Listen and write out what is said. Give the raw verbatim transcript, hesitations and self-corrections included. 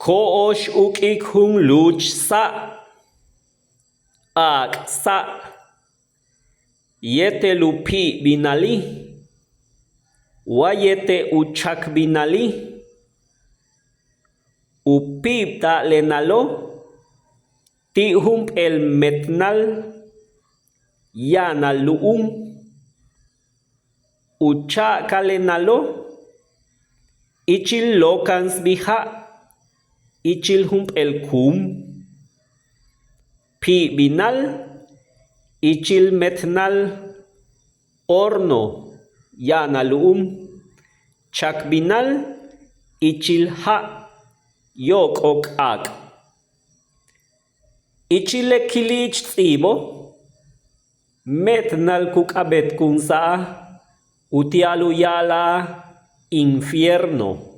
Ko'ox u k'ik jun luch sa', áak' sa', yéetel u pi'ibinali', wa yéetel u chakbinali', u pi'ibta'alenalo' ti' jump'éel metnal ya'anal lu'um, u cha'akalenalo' ichil lóokansbija' ichil jump'éel kuum, pi'ibinal ichil metnal horno ya'anal lu'um, chakbinal ichil ja' yóok'ol k'áak'. Ichil le kili'ich ts'íibo', metnal ku k'a'abéetkunsa'al uti'al u ya'ala'al infierno,